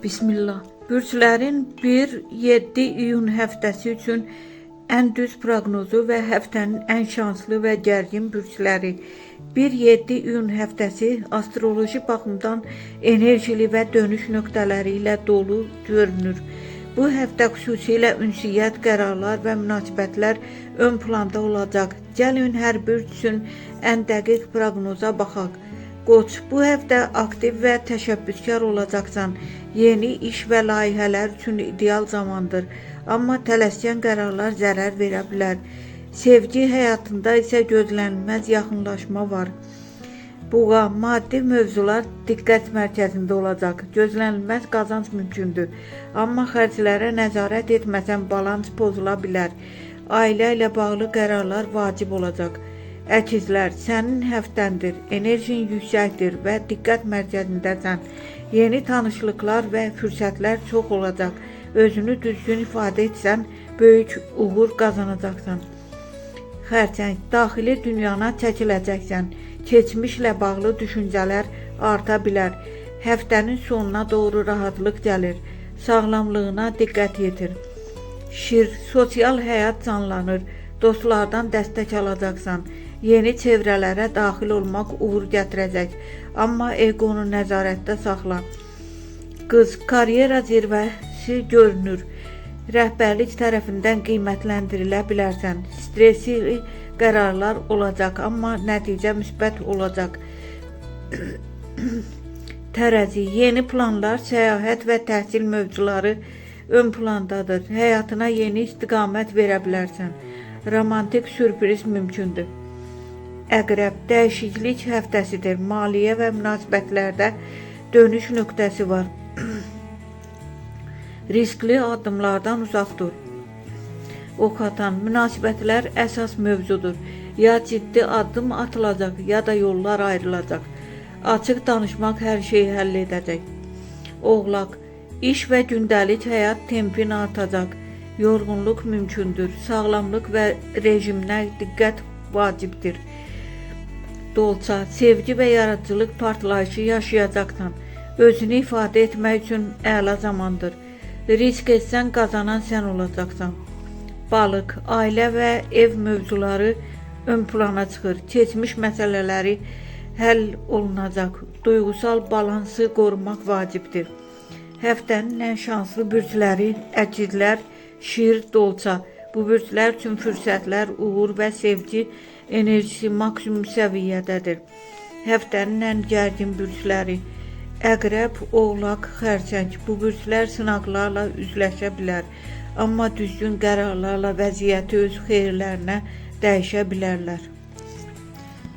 Bismillah. Bürclərin 1-7 iyun həftəsi üçün ən düz proqnozu və həftənin ən şanslı və gərgin bürcləri. 1-7 iyun həftəsi astroloji baxımdan enerjili və dönüş nöqtələri ilə dolu görünür. Bu həftə xüsusilə ünsiyyət, qərarlar və münasibətlər ön planda olacaq. Gəlin hər bürc üçün ən dəqiq proqnoza baxaq. Qoç, bu həftə aktiv və təşəbbüskar olacaqsan. Yeni iş və layihələr üçün ideal zamandır. Amma tələskən qərarlar zərər verə bilər. Sevgi həyatında isə gözlənilməz yaxınlaşma var. Buğa, maddi mövzular diqqət mərkəzində olacaq. Gözlənilməz qazanc mümkündür. Amma xərclərə nəzarət etməsən balans pozula bilər. Ailə ilə bağlı qərarlar vacib olacaq. Əkizlər, sənin həftəndir, enerjin yüksəkdir və diqqət mərkəzindəsən. Yeni tanışlıqlar və fürsətlər çox olacaq. Özünü düzgün ifadə etsən, böyük uğur qazanacaqsan. Xərçəng, daxili dünyana çəkiləcəksən. Keçmişlə bağlı düşüncələr arta bilər. Həftənin sonuna doğru rahatlıq gəlir. Sağlamlığına diqqət yetir. Şir, sosial həyat canlanır. Dostlardan dəstək alacaqsan. Yeni çevrələrə daxil olmaq uğur gətirəcək. Amma eqonu nəzarətdə saxla. Qız, karyera zirvəsi görünür. Rəhbərlik tərəfindən qiymətləndirilə bilərsən. Stresli qərarlar olacaq, amma nəticə müsbət olacaq. Tərəzi, yeni planlar, səyahət və təhsil mövzuları ön plandadır. Həyatına yeni istiqamət verə bilərsən. Romantik sürpriz mümkündür. Əqrəb, dəyişiklik həftəsidir. Maliyyə və münasibətlərdə dönüş nöqtəsi var. Riskli addımlardan uzaq dur. Ox atan, münasibətlər əsas mövzudur. Ya ciddi addım atılacaq, ya da yollar ayrılacaq. Açıq danışmaq hər şeyi həll edəcək. Oğlaq, iş və gündəlik həyat tempin artacaq. Yorğunluq mümkündür. Sağlamlıq və rejiminə diqqət vacibdir. Dolça, sevgi və yaradıcılıq partlayışı yaşayacaqsan. Özünü ifadə etmək üçün əla zamandır. Risk etsən qazanan sən olacaqsan. Balıq, ailə və ev mövzuları ön plana çıxır. Keçmiş məsələləri həll olunacaq. Duyğusal balansı qorumaq vacibdir. Həftənin ən şanslı bürcləri əkizlər, şir, dolça. Bu bürclər üçün fürsətlər, uğur və sevgi enerjisi maksimum səviyyədədir. Həftənin ən gərgin bürcləri əqrəb, oğlaq, xərçəng. Bu bürclər sınaqlarla üzləşə bilər, amma düzgün qərarlarla vəziyyəti öz xeyirlərinə dəyişə bilərlər.